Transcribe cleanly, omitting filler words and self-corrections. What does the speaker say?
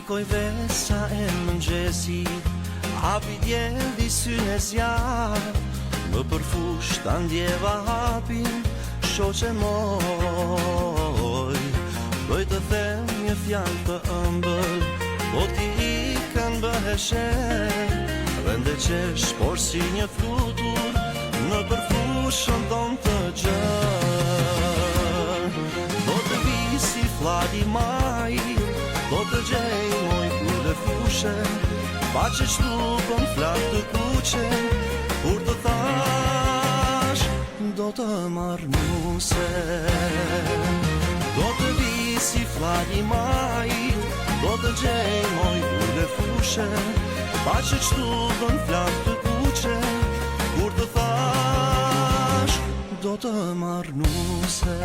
Pikoi vesa e mëngjesit, hapi djelli synë e zjarr, Nëpër fushë ta ndjeva hapin, shoqe moj. Bëj të them një fjalë të ëmbël, po ti ikën bëhesh erë, Rend e qesh, por si një flutur, nëpër fushën tonë të gjerë. Do të vi si flladi i majit, do të gjej moj lule fushe, pa që shtupën flakë të kuqe, kur të thash, do të marr nuse. Do të vi si flladi i majit, do të gjej moj lule fushe, pa që shtupën flakë të kuqe, kur të thash, do të marr nuse.